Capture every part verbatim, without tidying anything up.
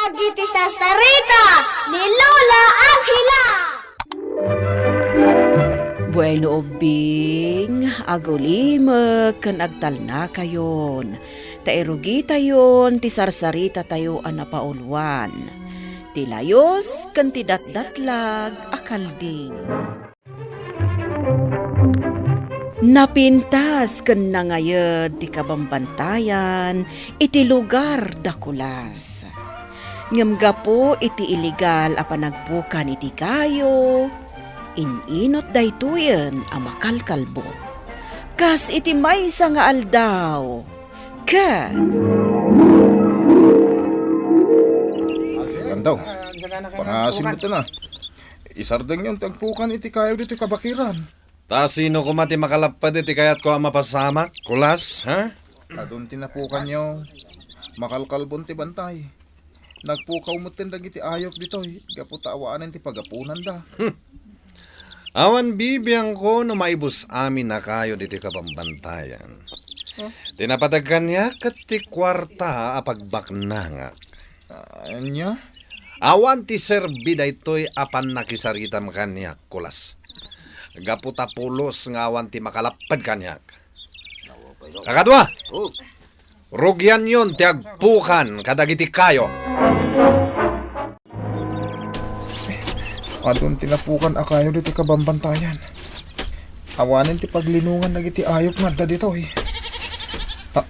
Dagiti sarsarita ni Lola Angela. Bueno, ubbing, agulimek ken agtalnakayon, ta irugitayon ti sarsarita tayo a napauluan, ti layus ken ti datdatlag a kalding. Napintas ken nangayed ti kabambantayan iti lugar da Kulas. Ngem gapu iti iligal a panagpukan iti kayo, in-inut daytoyen a makalkalbo. Kas iti maysa nga aldaw, ket Landaw, pangaasim met na. Isardengyon ti agpukan iti kayo ditoy kabakiran. Ta sino koma ti makalapped iti kayatko a mapasamak, Kulas, ha? Adun ti napukanyo. Makalkalbon ti bantay. Nagpukaw metten dagiti ayop ditoy, gapu ta awanen ti pagapunanda. Hmm. Awan bibiangko no maibus amin a kayo ditoy kabambantayan. Huh? Ti napateg kaniak ket ti kuarta a pagbaknangak. Ania? Awan ti serbi daytoy a pannakisaritam kaniak, Kulas. Gapu ta pulos nga awan ti makalapped kaniak. Kakadua, rugianyon ti agpukan kadagiti kayo. Adun ti napukan a kayo ditoy kabambantayan. Awanen ti paglinongan dagiti ayop nga adda ditoy. Ah,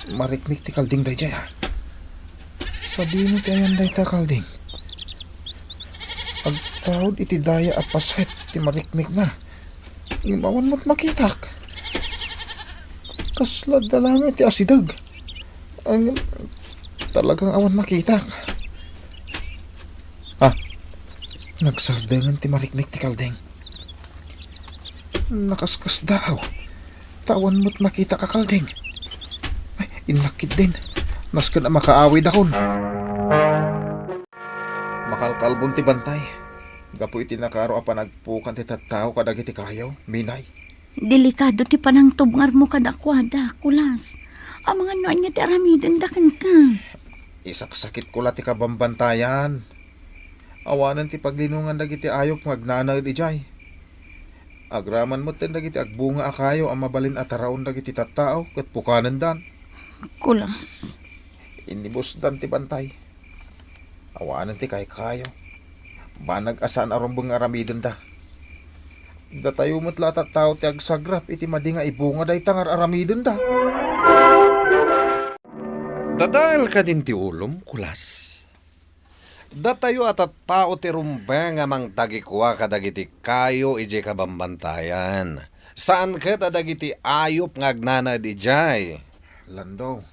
marikmik ti kalding daydiay, ah. Sadino ti ayan dayta kalding? Agtaud iti daya a paset ti marikmikna. Ngem awan met makitak. Kasla dalangay ti asideg. Ngem talagang awan makitak. Ah, nagsardengen ti marikmik ti kalding. Nakaskasdaaw. Ta awan met makitak a kalding. Ay, innak ketdin. Nasken a makaawidakon. Makalkalbon ti bantay. Gapu iti nakaro a panagpukan ti tattao kadagiti kayo, Minay. Delikado ti panangtubngarmo kadakuada, Kulas. Amangan no ania ti aramidenda kenka. Isaksakitko la ti kabambantayan. Awanen ti paglinongan dagiti ayop nga agnanaed idiay. Agraman metten dagiti agbunga a kayo a mabalin a taraon dagiti tattao ket pukanendan. Kulas. Inibusdan ti bantay. Awanen ti kaykayo. Banag a saan a rumbeng nga aramidenda. Datayo met la a tattao ti agsagrap iti madi nga ibunga dayta nga ar-aramidenda. Dadael kadin ti ulom, Kulas. Datayo a tattao ti rumbeng a mangtagikua kadagiti kayo idiay kabambantayan. Saan ket a dagiti ayop nga agnanaed idiay. Lando,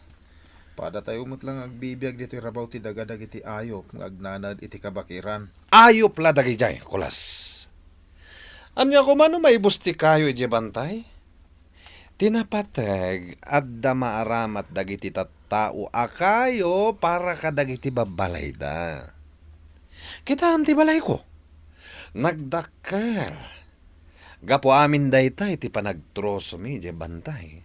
padatayo met la nga agbibiag ditoy rabaw ti daga dagiti ayop nga agnanaed iti kabakiran. Ayop la dagidiay, Kulas. Ania koma no maibus ti kayo idiay bantay? Ti napateg, adda maaramat dagiti tattao a kayo para kadagiti babbalayda. Kitaem ti balayko. Nagdakkel. Gapu amin dayta iti panagtrosomi idiay bantay.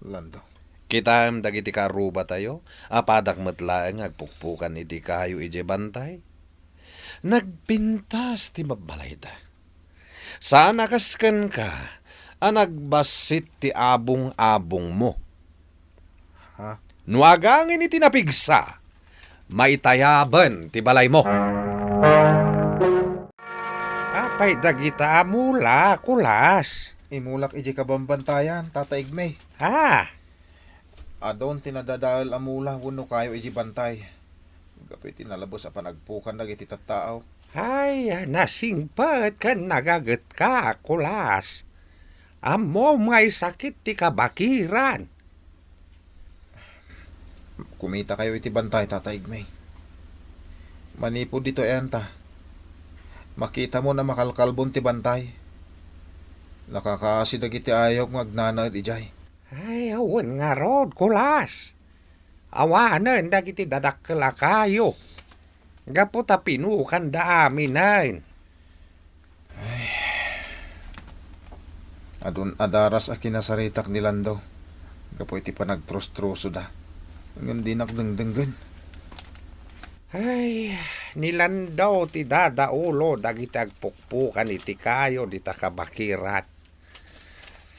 Lando. Kitaem dagiti karrubatayo a padak met laeng nga agpukpukan iti kayo idiay bantay. Nagpintas ti babbalayda. Saan a kas kenka a nagbassit ti abong-abongmo. Ha? No agangin iti napigsa, maitayaben ti balaymo. Apay dagita a mula, Kulas? Imulak idiay kabambantayan, Tata Igme. Ha? Adun ti nadadael a mula wenno kayo idiay bantay. Gapu iti nalabes a panagpukan dagiti tattao. Ay, nasingpet ken nagagetka, Kulas. Ammom nga isakit ti kabakiran. Kumitakayo iti bantay, Tata Igme. Manipud ditoy enta, makitamo a makalkalbon ti bantay. Nakakaasi dagiti ayop nga agnanaed idiay. Ay, awan ngarud, Kulas. Awanen dagiti dadakkel a kayo. Gapu ta pinukanda aminen. Ay. Adun adaras a kinasaritak ni Lando gapu iti panagtrustrosoda. Ngem dinak dengdenggen. Ay, nilandaw ti dadaulo dagiti agpukpukan iti kayo dita kabakiran.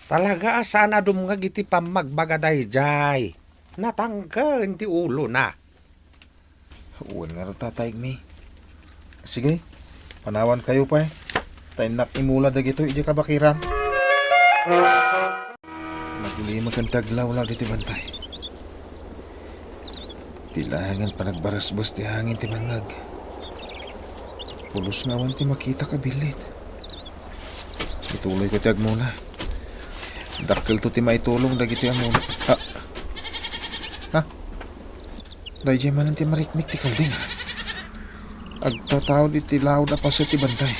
Talaga a saan a dumngeg iti pammagbaga daydiay. Natangken ti ulona. Wen ngarud, Tata Igmi. Sige, panawankayo pay. Ta innak imula dagitoy idiay kabakiran. Naglimeken ti aglawlaw ditoy bantay. Ti laengen panagbaresbes ti hangin ti mangngeg. Pulos nga awan ti makitak a billit. Ituloyko ti agmula. Dakkelto ti maitulong dagitoy a mula. Ah. Ha? Daydiay manen ti mariknik ti kalding, a. Agtataud iti laud a paset ti bantay.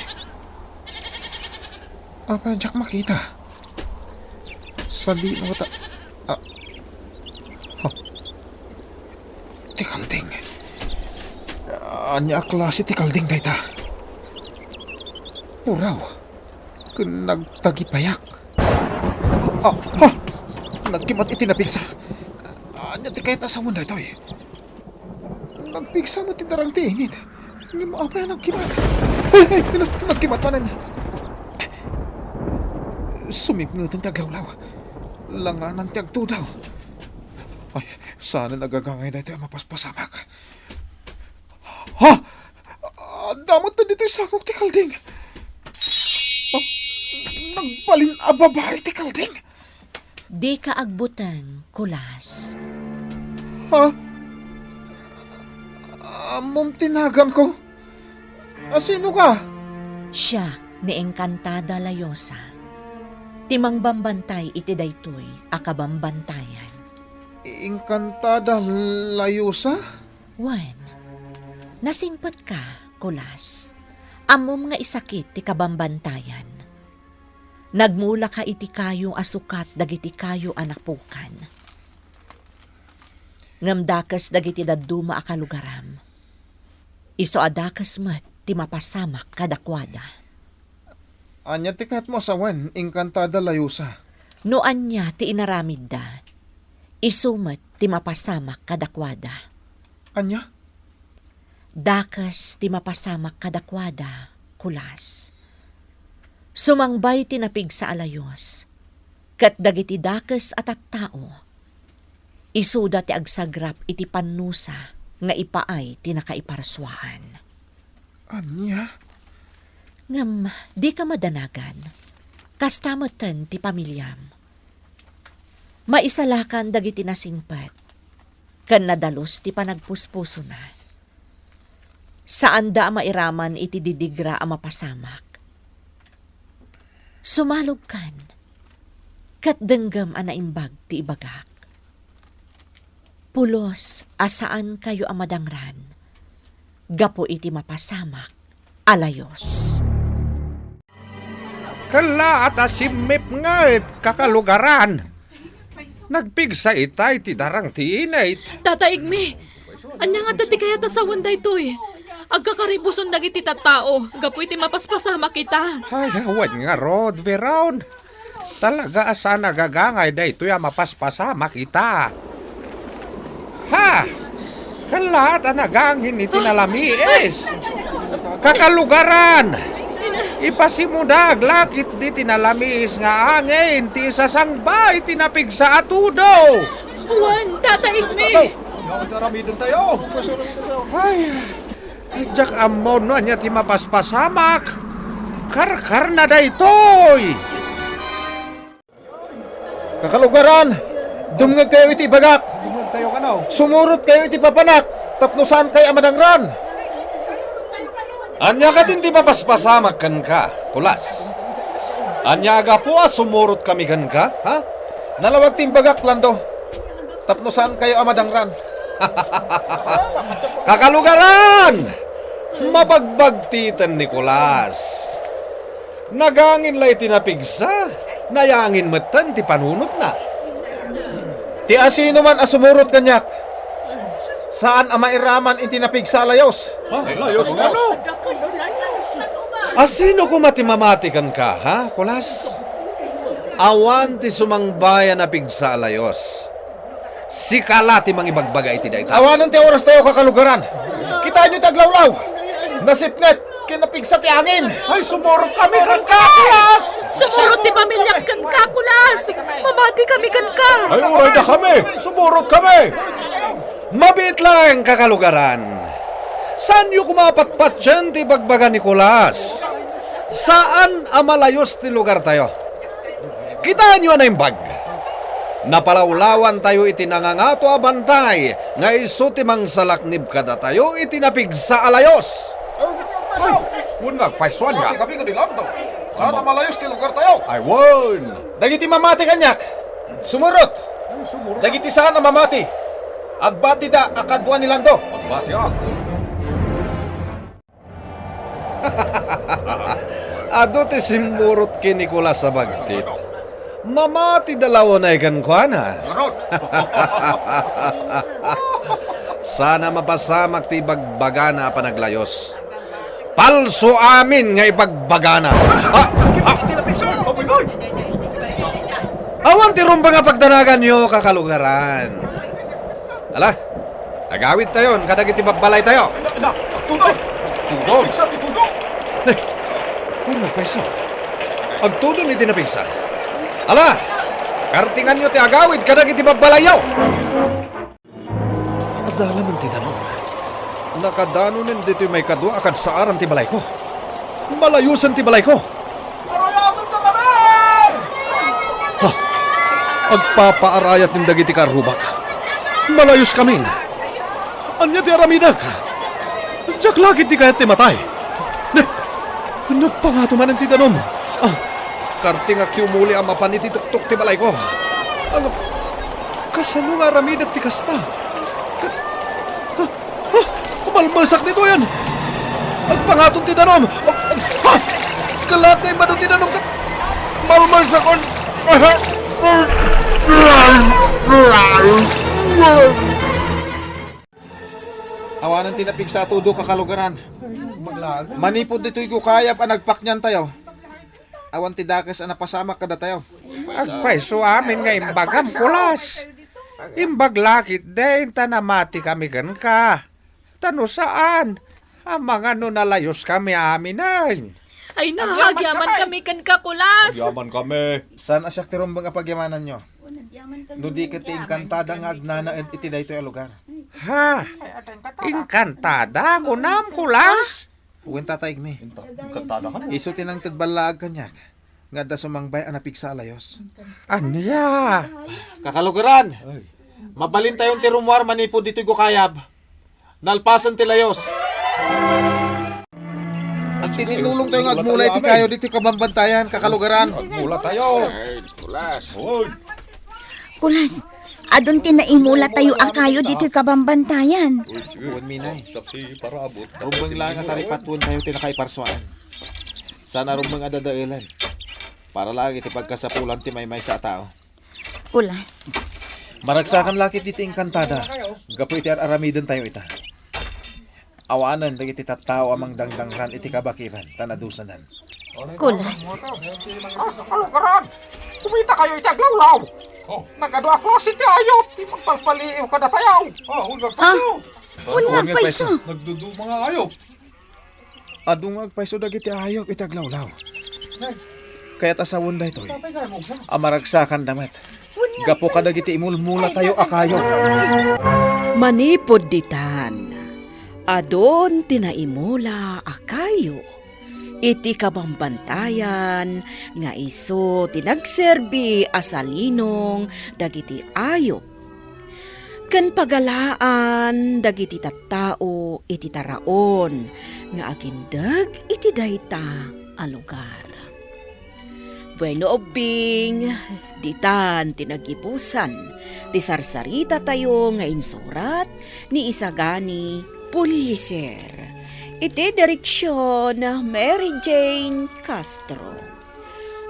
Apay a diak makita? Sadino ta, ah. Ha? Ti kalding. Ania a klase ti kalding dayta? Puraw. Ken nagtagipayak. Ah, ha! Nagkimat iti napigsa. Ania ti kayat a sawen daytoy? Nagpigsa met ti darang ti init. Ngem apay a nagkimat? Ay, ay, nag-, nagkimat manen. Sumipngeten ti aglawlaw. Langanan ti agtudaw. Ay, saanen a gagangay daytoy a mapaspasamak. Ha? Adda met ditoy sakok ti kalding. Ha? Nagbalin a babai ti kalding. Dika agbuteng, Kulas. Ha? Ammom ti naganko? A, sino ka? Siak ni Encantada Layosa, ti mangbambantay iti daytoy a kabambantayan. Encantada Layosa? Wen, nasingpetka, Kulas. Ammom nga isakit ti kabambantayan. Nagmulaka iti kayo a sukat dagiti kayo a napukan. Ngem dakes dagiti dadduma a kalugaram. Isu a dakes met ti mapasamak kadakuada. Ania ti kayatmo a sawen, Encantada Layosa? No ania ti inaramidda, isu met ti mapasamak kadakuada. Ania? Dakes ti mapasamak kadakuada, Kulas. Sumangbay ti napigsa a layus, ket dagiti dakes a tattao, isuda ti agsagrap iti pannusa nga ipaay ti nakaiparsuaan. Ania? Ngem dika madanagan, kasta metten ti pamiliam. Maisalakan dagiti nasingpet, ken nadalus ti panagpuspusona. Saanda a mairaman iti didigra a mapasamak. Sumalogkan, ket denggem a naimbag ti ibagak. Pulos a saankayo a madangran gapu iti mapasamak a layus. Kellaat a simmipnget, kakalugaran. Nagpigsa itay ti darang ti init. Tata Igmi, ania ngata ti kayat a sawen daytoy? Agkakaribuson dagiti tattao gapu iti mapaspasamak ita. Ay, awan ngarud, Veron. Talaga a saan a gagangay daytoy a mapaspasamak ita. Ha! Kellaat a nagangin iti nalamiis. Kakalugaran! Ipasimuda aglakit diti nalamiis nga angin ti isasangba iti napigsa a tudo. Wen, Tata Igmi! Ay, diak ammo no ania ti mapaspasamak. Karkarna daytoy! Kakalugaran, dumngegkayo iti ibagak. Dumngegtayo kano? Sumurotkayo iti papanak tapno saankayo a madangran. Ania kadin ti mapaspasamak kenka, Kulas? Ania a gapu a sumurotkami kenka, ha? Nalawag ti imbagak, Lando, tapno saankayo a madangran. Kakalugaran! Mabagbagtiten ni Kulas. Nagangin la iti napigsa, nayangin metten ti panunotna. Ti asinoman a sumurot kaniak, saan a mairaman iti napigsa a layus. Ha? Layus ngano? Asino koma ti mamati kenka, ha, Kulas? Awan ti sumangbay a napigsa a layus. Sika la ti mangibagbaga iti dayta. Awanen ti orastayo, kakalugaran. Kita Ania ti aglawlaw? Nasipnget ken napigsa ti angin. Ay, sumurot kami kenka, Kulas! Sumurot ti pamiliak kenka, Kulas! Mamati kami kenka! Ay, urayda kami! Sumurot kami! Mabiit laeng, kakalugaran. Saanyo koma patpatien ti ibagbaga ni Kulas. Saan a malayos ti lugartayo. Kitaenyo a naimbag. Napalawlawantayo iti nangangato a bantay nga isu ti mangsalaknib kadatayo iti napigsa a layos. Ay, wen nga agpayso ania. Kami kadi lamdo. Saan a malayos ti lugartayo? Ay, wen. Dagiti mamati kaniak, sumurot. Ay, sumurot. Dagiti saan a mamati, agbatida a kadua ni Lando. Agbati, ah. Adu ti simmurot ken ni Kulas a bagtit. Mamati da la unay kenkuana. Saan a mapasamak ti ibagbagana a panaglayos. Palso amin nga ibagbagana. Ha? Ha? Awan ti rumbeng a pagdanaganyo, kakalugaran. Ala, agawidtayon kadagiti babbalaytayo. Na, na, agtudo! Agtudo! Pigsa ti tudo! Ne, wen nga agpayso. Agtudon iti napigsa. Ala, kartinganyo ti agawid kadagiti babbalayyo. Adda laeng ti danum. Nakadanonen ditoy maikadua a kadsaaran ti balayko. Malayosen ti balayko. Arayatenyo kami! Ha? Agpapaarayaten dagiti karrubak. Malayos kamin. Ania ti aramidek? Diak la ketdi kayat ti matay. Ne, nagpangato manen ti danum. Ah, kartingak ti umuli a mapan iti tuktok ti balayko. Ano, kasano nga aramidek ti kasta? Ka-, ah, Ah! Malmalsak ditoyen! Agpangaton ti danum! Ah! Kalaat nga immadu ti danum ket malmalsakon! Awanen ti napigsa a tudo, kakalugaran. Manipud ditoy gukayab a nagpakniantayo, awan ti dakes a napasamak kadatayo. Agpayso amin nga imbagam, Kulas. Imbag la ketdi inta namati kami kenka. Ta no saan, amangan no nalayos kami aminen. Ay, na, agyaman kami kenka, Kulas. Agyaman kami. Saan a siak ti rumbeng a pagyamananyo? No di ket ti engkantada nga agnanaed iti daytoy a lugar. Ha? Engkantada, kunam, Kulas? Wen, Tata Igme. Engkantada kano? Isu ti nangted ballaag kaniak nga adda sumangbay a napigsa a layos. Ania? Kakalugaran! Ay. Mabalintayon ti rummuar manipud ditoy gukayab. Nalpasen ti layos. Agtitinulongtayo nga agmula iti kayo ditoy kabambantayan, kakalugaran. Agmulatayo. Ay, Kulas. Oy. Kulas, adun ti naimulatayo a kayo ditoy kabambantayan. Wen, Minay. Rumbeng la nga karipatuentayo ti nakaiparsuaan. Saan a rumbeng a dadaelen. Para laeng iti pagkasapulan ti maymaysa a tao. Kulas. Maragsakan la ketdi ti engkantada gapu iti ar-aramidentayo ita. Awanen dagiti tattao a mangdangdangran iti kabakiran ta nadusanan. Kulas. Ah, kalugaran! Kumitakayo iti aglawlaw! Oh. Nagadu a klase ti ayup ti mangpalpaliiw kadatayo! Ah, wen nga agpayso. Wen nga agpayso. Nagduduma nga ayup. Adu nga agpayso dagiti ayup iti aglawlaw. Kayat a sawen daytoy a maragsakanda met gapu kadagiti imulmulatayo a kayo. Manipud ditan, adun ti naimula a kayo iti kabambantayan nga isu ti nagserbi a salinong dagiti ayup ken pagalaan dagiti tattao iti taraon nga agindeg iti dayta a lugar. Bueno, ubbing, ditan ti nagibusan ti sarsaritatayo nga insurat ni Isagani Pulliser. Iti direksion, Mary Jane Castro.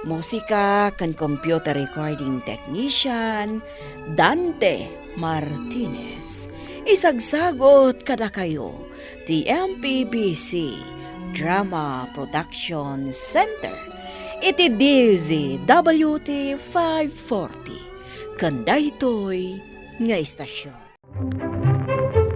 Musika ken computer recording technician, Dante Martinez. Isagsagut kadakayo ti M P B C Drama Production Center iti D Z W T five forty ken daytoy nga istasyon.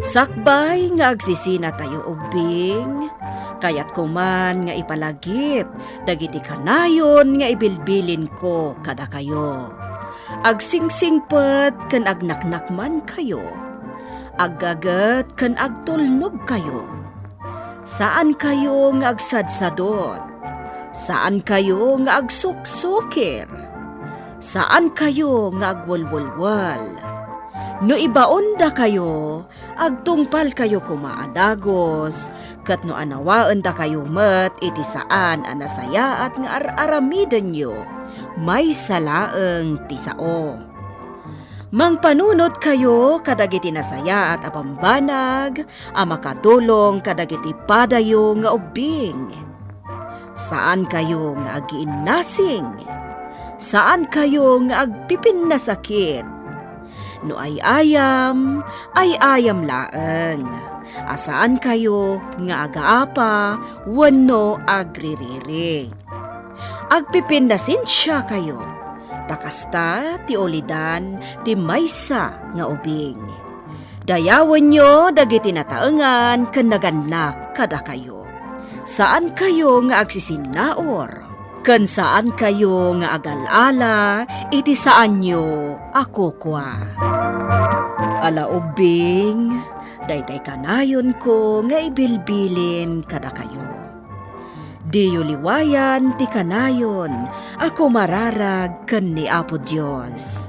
Sakbay nga agsisinatayo ubbing, kayatko man nga ipalagip dagiti kanayon nga ibilbilinko kadakayo. Agsingsingpet ken agnaknakmankayo, aggaget ken agtulnogkayo. Saankayo nga agsadsadot. Saankayo nga agsuksukir. Saankayo nga agwelwelwel. No ibaondakayo, agtungpalkayo koma a dagus, ket no anawaendakayo met iti saan a nasayaat nga ar-aramidenyo, maysa laeng ti sao. Mangpanunotkayo kadagiti nasayaat a bambanag a makatulong kadagiti padayo nga ubbing. Saankayo nga agiinnasing. Saankayo nga agpipinnasakit. No ay-ayam, ay-ayam laeng, a saankayo nga agaapa wenno agririri. Agpipinnasensiakayo, ta kasta ti ulidan ti maysa nga ubing. Dayawenyo dagiti nataengan ken nagannak kadakayo. Saankayo nga agsisinnaur, ken saankayo nga agal-ala iti saanyo a kukua. Ala ubbing, daytay kanayonko nga ibilbilin kadakayo. Diyo liwayan ti kanayon a kumararag ken ni Apo Dios.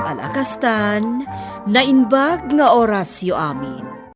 Ala kastan, naimbag nga orasyo amin.